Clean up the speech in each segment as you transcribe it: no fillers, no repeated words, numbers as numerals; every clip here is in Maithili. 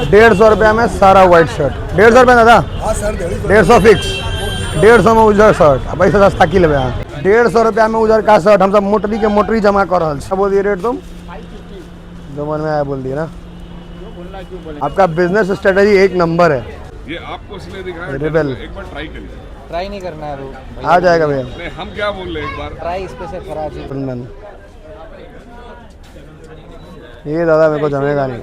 150 रुपया में सारा व्हाइट शर्ट। 150 रुपया दादा? हाँ सर, 150। 150 फिक्स। 150 में उजर शर्ट, आ पैसा सस्ता की लेबै अहाँ? 150 रुपया में उजर का शर्ट। हम सब मोटरी के मोटरी जमा कर रहल छी। बोल दिए रेट तुम जो मन में आया बोल दिए ना। आपका बिजनेस स्ट्रेटेजी एक नंबर है। ये आपको इसलिए दिखाया, रिबेल। एक बार ट्राई करिए। ट्राई नहीं करना है वो। आ जाएगा भैया। नहीं, हम क्या बोल रहे हैं, एक बार ट्राई इस पे से खराब है। कुंदन। ये दादा मेरे को जमेगा नहीं।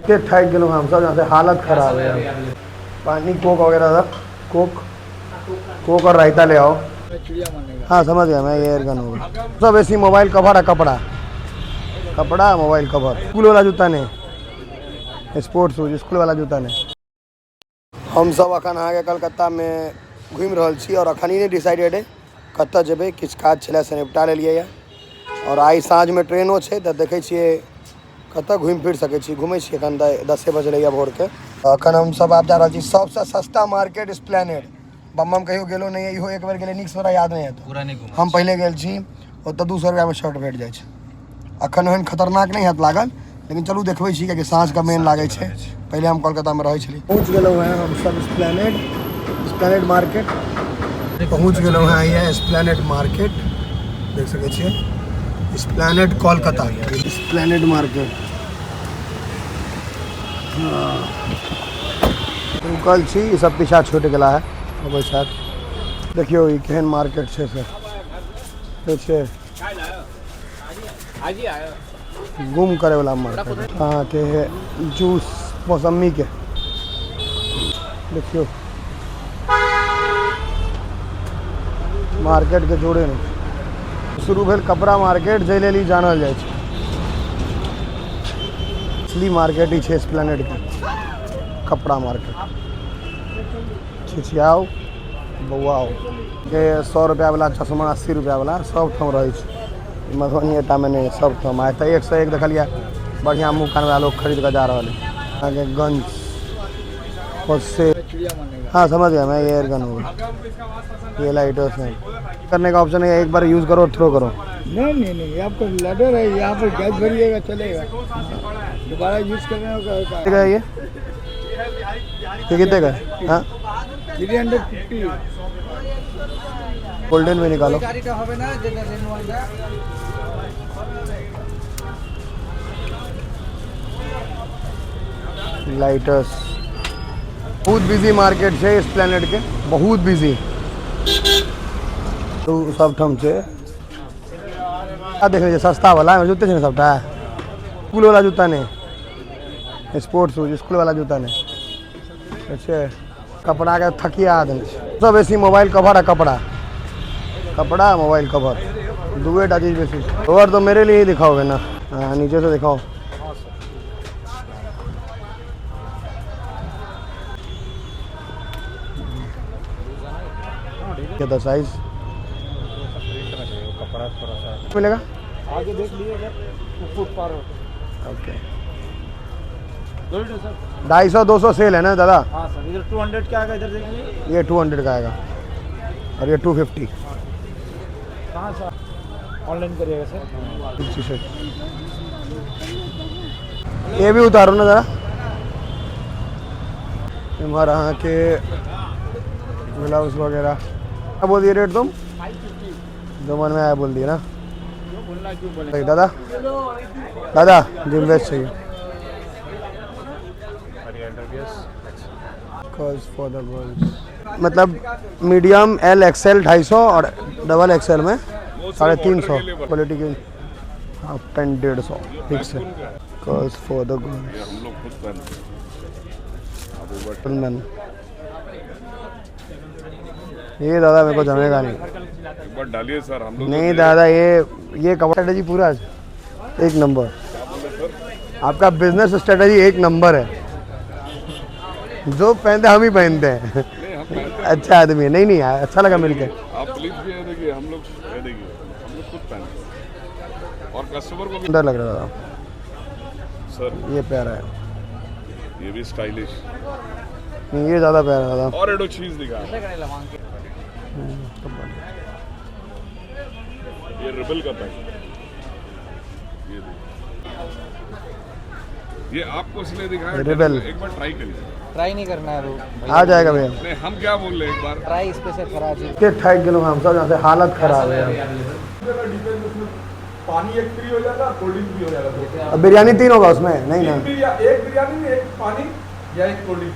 के थाक गेलहुँ हम सब, यहाँ से हालत खराब है यार। पानी कोक वगैरह दादा, कोक कोक और रायता ले आओ। हाँ समझ गया मैं, ये एयर गन होगा सब। ऐसी मोबाइल कवर है, कपड़ा कपड़ा, मोबाइल कवर, स्कूल वाला जूता नहीं, स्पोर्ट्स शूज, स्कूल वाला जूता नहीं। हम सब अखन अहाँके कलकत्तामे घुमि रहल छी और अखन ई नहि डिसाइडेड है कतऽ जेबै। किछु काज छलै से निपटा लेलियै यऽ और आइ साँझमे ट्रेनो छै, तऽ देखै छियै कतऽ घुमि फिर सकै छी। घुमै छी एखन तऽ 10 बजलैए भोरके। अखन हम सब आब जा रहल छी सबसँ सस्ता मार्केट स्प्लेनेड। बम बम कहियो गेलो नहि, इहो एक बेर गेलै, नीकसँ हमरा याद नहि हेतौ। पूरा नहीं घूमा। हम पहिले गेल छी, ओतऽ 200 रुपैआमे शर्ट भेट जाइ छै। अखन ओहन खतरनाक नहि हैत लागल, लेकिन चलू देखबै छी, कियाकि साँझके मेन लागै छै। पहिले हम कोलकातामे रहै छली। पहुँच गेलहुँ हेँ हमसब स्प्लेनेड, स्प्लेनेड मार्केट पहुँच गेलहुँ हेँ। यह स्प्लेनेड मार्केट देख सकै छियै, स्प्लेनेड कोलकाता, स्प्लेनेड मार्केट। हाँ, रुकल छी, ई सब पीछा छूटि गेला है, अबै छथि। देखियौ ई केहन मार्केट छै से से छै गुम करे वाला मार्केट। अहाँके जूस मौसम्मी के देखियौ, मार्केट के जोड़े नहि। शुरू भेल कपड़ा मार्केट, जाहि लेल ई जानल जाइ छै। असली मार्केट ई छै एस्प्लेनेड के कपड़ा मार्केट। छिछियाउ बौआउ के 100 रुपया वाला चश्मा, 80 रुपया वाला सब ठाम रहै छै। ई मधुबनी टा मे नहि, सब ठाम। आइ तऽ एक से एक देखलियै, बढ़िया मुँह कान वाला लोग खरीद कऽ जा रहल है। अहाँके गन से, हाँ समझ गया मैं, ये एयर गन होगा। ये लाइटर्स हैं, करने का ऑप्शन है, एक बार यूज़ करो और थ्रो करो। नहीं नहीं नहीं, ये आपको लैडर है, यहाँ पर गैस भरिएगा, चलेगा, दोबारा यूज करने का। कितने का है ये? ये कितने का है? हाँ। 350। गोल्डन में निकालो। গাড়িটা হবে না যেটা রেনওয়ালটা। लाइटर्स। बहुत बिजी मार्केट छै एस्प्लेनेड के, बहुत बिजी। तो सब ठाम छै। आ देख लीजिए सस्ता वाला जूते छै ने सबटा। स्कूल वाला जूता नहीं, स्पोर्ट्स शूज, स्कूल वाला जूता नहीं। अच्छा, कपड़ा के थकिया देने छै सब। बेसी मोबाइल कवर आ कपड़ा कपड़ा, मोबाइल कवर, दुए टा चीज बेसी। कवर तो मेरे लिए ही दिखाओगे ना? हाँ, नीचे से दिखाओ। क्या था साइज कपड़ा थोड़ा सा मिलेगा? आगे देख लीजिए सर, ऊपर। ओके, 250 200 सेल है ना दादा? हाँ सर, इधर 200 का आएगा, इधर देखिए। ये 200 का आएगा और ये 250। कहाँ से ऑनलाइन करिएगा सर? टी शर्ट ये भी उतारो ना जरा। एम्हर अहाँके ग्लव्स वगैरह। क्या बोल दिए रेट तुम? जो मन में आया बोल दिए ना। दादा दादा, जिम वेस्ट चाहिए। गर्ल्स, फॉर the girls, मतलब मीडियम, एल, एक्सएल 250 और डबल एक्सएल में 350। क्वालिटी की हाफ पैंट 150 फिक्स है। Girls, for the girls. हम लोग खुद पहनते हैं। आप एक बार मैन, ये दादा मेरे को जमेगा नहीं। एक बार डालिए सर, हम लोग नहीं दादा, ये कवर स्ट्रेटेजी पूरा एक नंबर। आपका बिजनेस स्ट्रेटेजी एक नंबर है। जो पहनते हम ही पहनते हैं। नहीं, हम पहनते अच्छा आदमी है। नहीं नहीं, अच्छा लगा मिलके। हैं। आप प्लीज भी, ये देखिए, हम लोग, ये देखिए, हम लोग खुद पहनते हैं और कस्टमर को भी। सुंदर लग रहा है दादा। सर। ये प्यारा है। ये भी स्टाइलिश। नहीं, ये ज़्यादा प्यारा है दादा। और एडो चीज दिखा। ये रिबल का पैंट, ये देखिए, ये आपको इसलिए दिखाया, रिबेल। एक बार ट्राई करिए। ट्राई नहीं करना है वो। आ जाएगा भैया। नहीं, हम क्या बोल रहे हैं, एक बार ट्राई इस पे से खराब है। के थाक गेलहुँ हम सब, यहाँ से हालत खराब है। पानी एक फ्री हो जाएगा, कोल्ड ड्रिंक भी हो जाएगा। अब बिरयानी तीन होगा उसमें नहीं ना? एक बिरयानी, एक पानी या एक कोल्ड ड्रिंक,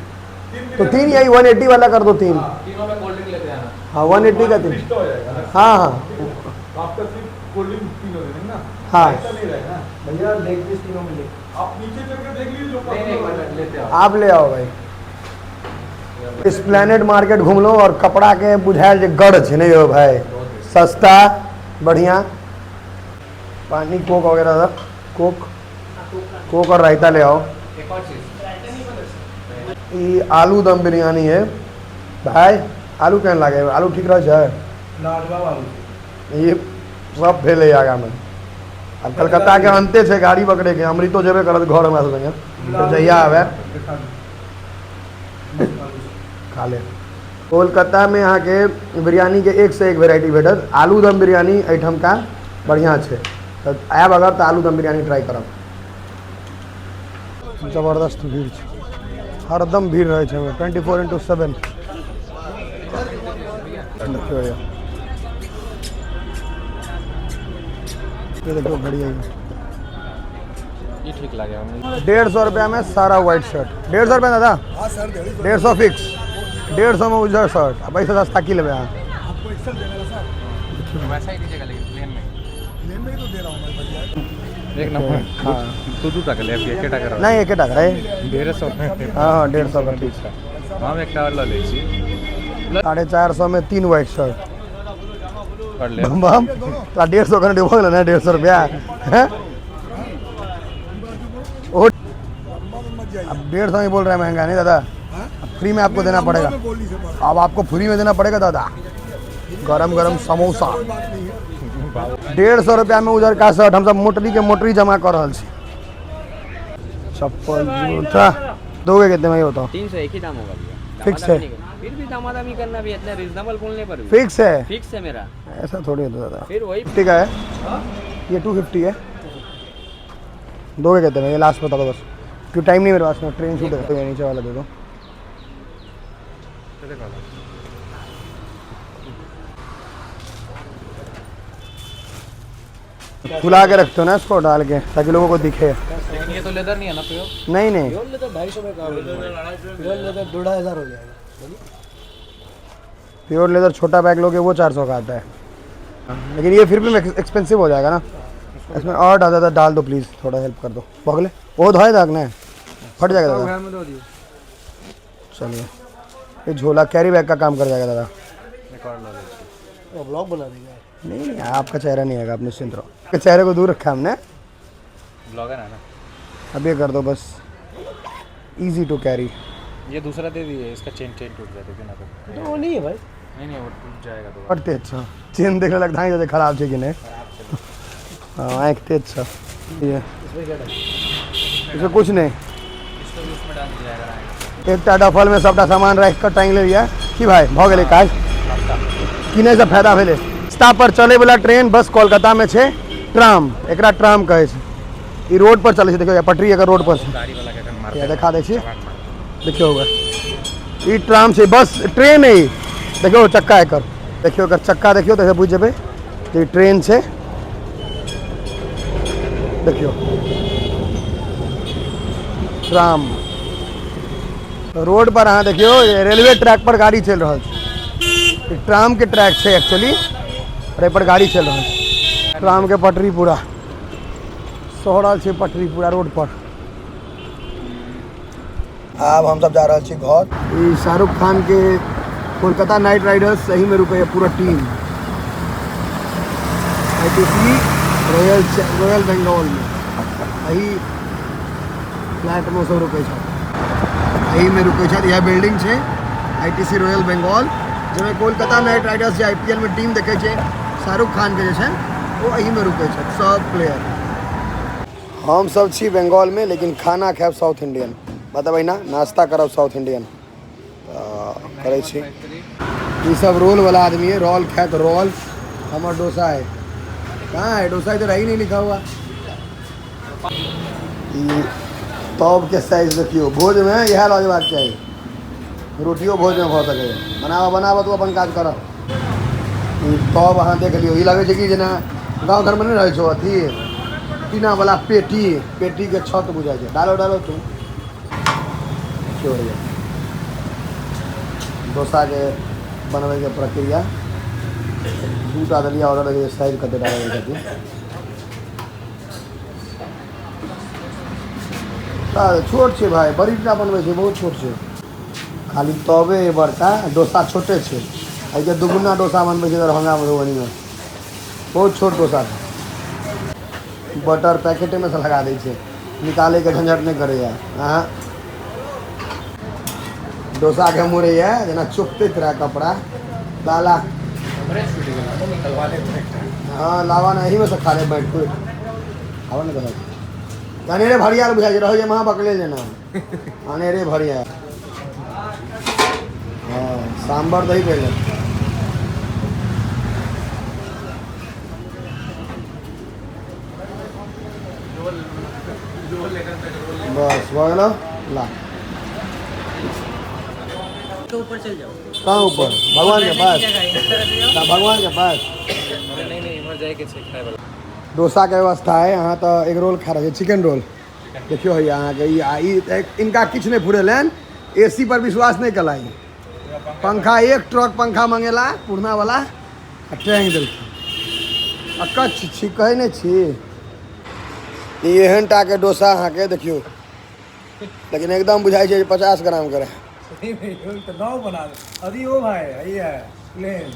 तीन। तो तीन, यही 180 वाला कर दो, तीन। तीनों में कोल्ड ड्रिंक लेते आना। हाँ, 180 का तीन। हो जाएगा ना? हाँ हाँ। तो आपका सिर्फ कोल्ड ड्रिंक तीन हो जाएगा ना? हाँ। ऐसा नहीं रहेगा ना। भैया लेग पीस तीनों में ले। आप नीचे चल के देख लीजिए जो नहीं नहीं, पसंद हो। लेते आओ। आप ले आओ भाई। एस्प्लेनेड मार्केट घूम लो और कपड़ा के बुझायल जे गढ़ छै नहीं हो भाई, सस्ता बढ़िया। पानी कोक वगैरह था, कोक कोक और रायता ले आओ। एक और चीज। ई आलू दम बिरयानी है भाई। आलू केहन लागे? आलू ठीक रहे छै? ये सब भेलै आगामे। आब कलकत्ता के अंते छै गाड़ी पकड़े के, अमृतो जेबे करत घर हमरा सब संगे, तो जहिया आवे खा ले। कोलकाता में अहाँके बिरयानी के एक से एक वेराइटी भेटत। आलू दम बिरयानी एहिठामका बढ़िआँ छै, तऽ आयब अगर तऽ आलू दम बिरयानी ट्राई करब। जबरदस्त भीड़ छै, हरदम भीड़ रहै छै 24x7। देखियौ ये, ये देखियौ घड़ी है। ये ठीक लगे हमें। 150 रुपया में सारा व्हाइट शर्ट। 150 रुपया दादा? हाँ सर, 150। 150 फिक्स, 150 में उजर शर्ट। अब ऐसे सस्ता की लेबै अहाँ? आपको एक्सेल देना सर। वैसा ही दीजिएगा लेकिन प्लेन में। प्लेन में ही तो दे रहा हूँ मैं भैया। एक नंबर। हाँ। दू दू टाका लेब, एके टाका? नहीं, एके टाका है। 150। हाँ हाँ, 150 का ठीक। हम एकटा और लऽ लै छी। 450 में तीन व्हाइट शर्ट। कर ले। बम बम तोरा 150 कने देबो गेलै ने, 150 रुपया हैं? ओ लंबा में मत जाइए। अब 150 ही बोल रहा है, महंगा नहीं दादा। अब फ्री में आपको देना पड़ेगा। लंबा में बोल लीजिए बस। अब आपको फ्री में देना पड़ेगा दादा, गरम गरम समोसा। कोई बात नहीं है। 150 रुपया में उजर का शर्ट। हमसब मोटरी के मोटरी जमा कर रहल छी। चप्पल जूता दोगे कितने में ये बताओ? 300 एक ही दाम होगा भैया। फिक्स दामादामी है। नहीं करना। फिर भी दामादामी करना भी, इतना रिजनेबल बोलने पर भी। फिक्स है। फिक्स है मेरा। ऐसा थोड़ी होता दादा। फिर वही। 50 का है ये, 250 है। दोगे कितने में ये लास्ट बता दो बस, क्यों टाइम नहीं मेरे पास में, ट्रेन छूट है। नीचे वाला दे दो। फुला के रखते हो ना इसको डाल के, ताकि लोगों को दिखे। लेकिन ये तो लेदर नहीं है ना प्योर? नहीं नहीं। प्योर लेदर 250 में कहाँ? प्योर लेदर 2500 हो जाएगा। प्योर लेदर छोटा बैग लोगे वो 400 का आता है, लेकिन ये फिर भी एक्सपेंसिव हो जाएगा ना इसमें। और दादा डाल दो प्लीज़, थोड़ा हेल्प कर दो। पगले वो धोए दाग ना फट जाएगा दादा। चलिए, ये झोला कैरी बैग का काम कर जाएगा दादा। एक और लऽ लै छी। ब्लॉग बना देंगे। नहीं नहीं, आपका चेहरा नहीं आएगा, आप निश्चिंत रहो। आपके चेहरे को दूर रखा हमने। ब्लॉगर है ना। अब ये कर दो बस, इजी टू कैरी। ये दूसरा दे दिए, इसका चेन चेन टूट जाता है ना तो। तो वो नहीं है भाई। नहीं नहीं, वो टूट जाएगा दोबारा। बड़ तेज छौ। चेन देखने लगता है जैसे खराब छै कि नहीं। हाँ, आँखि तेज छौ। ये इसमें कुछ नहीं। इसको भी उसमें डाल दिया जाएगा। एकटा डफल में सबटा सामान राखि कऽ टाँगि लेलियै की भाई, भऽ गेलै काज। किनैसँ फायदा भेलै। रस्ता पर चलैवला ट्रेन बस कोलकाता में छै ट्राम, एकरा ट्राम कहै छै। ई रोड पर चलै छै, देखियौ पटरी एकर रोड पर छै। गाड़ी वाला के एखन मारतै। किया देखा दै छी, देखियौ होगा ई ट्राम छै, बस ट्रेन है ई। देखियौ चक्का एकर, देखियौ एकर चक्का देखियौ तऽ बुझि जेबै जे ई ट्रेन छै। देखियौ ट्राम रोड पर अहाँ देखियौ रेलवे ट्रैक पर गाड़ी चलि रहल छै। ई ट्राम के ट्रैक छै एक्चुअली, और एहि पर गाड़ी चलि रहल छै। ट्राम के पटरी पूरा सोहरल छै, पटरी पूरा रोड पर। आब हमसब जा रहल छी घर। ई शाहरुख खान के कोलकाता नाइट राइडर्स सही में रुकै पूरा team ITC Royal Royal Bengal में, एही फ्लैट में सब रुकै छथि, एही में रुकै छथि। इएह बिल्डिंग छै आईटीसी रॉयल बंगाल, जाहिमे कोलकाता नाइट राइडर्स जे आईपीएल में टीम देखै छै शाहरुख खान के जे छै, ओ एही में रुकै छथि सब प्लेयर। हम सब छी बंगाल में, लेकिन खाना खायब साउथ इंडियन। बतेबै ना, नाश्ता करब साउथ इंडियन तऽ करै छी। ई सब रोल वाला आदमी है, रोल खायत रोल। हमर डोसा है कहाँ है? डोसा इधर है ही नहीं लिखा हुआ। ई तबके साइज देखियौ, भोजमे इएह लऽ जेबाक चाही। रोटियो भोजमे भऽ सकैए। बनाबऽ बनाबऽ, तू अपन काज करऽ। ई तब अहाँ देख लियौ, ई लगै छै कि जेना गाँव घरमे नहि रहै छौ अथी टीनावला पेटी, पेटीके छत बुझाइ छै। डालो डालो तू देखियौ भैया डोसाके बनबैके प्रक्रिया। दूटा देलियै ऑर्डर, देखियौ साइज कते डालल छथिन। छोट छै भाय, बड़ी टा बनबै छै, बहुत छोट छै। खाली तबे बड़का डोसा छोटे छै, एहिके दुगुना डोसा बनबै छै दरभंगा मधुबनीमे। बहुत छोट डोसा छै। बटर पैकेटेमे से लगा दै छै, निकालैके झंझट नहि करैए। अहाँ डोसाके मुड़ैए जेना चोपतैत रहए कपड़ा। लाला हाँ लावा ना, एहीमे से खा ले बैठ कुट। आबऽ ने कहत अनेरे भरियाल बुझाइ छै, रहै छै महा बकले जेना अनेरे भरिया। हाँ सांभर दही पहिले। बस भऽ गेलौ। ला तो ऊपर चल जाओ। कहाँ ऊपर? भगवान के पास, भगवान के पास। अरे नहीं नहीं, इम्हर जाइके छै खाय वाला। डोसाके व्यवस्था है। अहाँ तऽ एग रोल खा रहल छी, चिकन रोल। देखियौ हैया अहाँके ई इनका किछु नहि फुरेलनि। एसी पर विश्वास नहि कलाई। पंखा एक ट्रक पंखा मंगेला पुरना वाला आ टाँगि देलखिन। अकच्छ छी, कहै नहि छी। ई एहन टाके डोसा अहाँके देखियौ, लेकिन एकदम बुझाइ छै 50 ग्रामके रहै। तो गाँव बना अभी ओ भाई है प्लेन।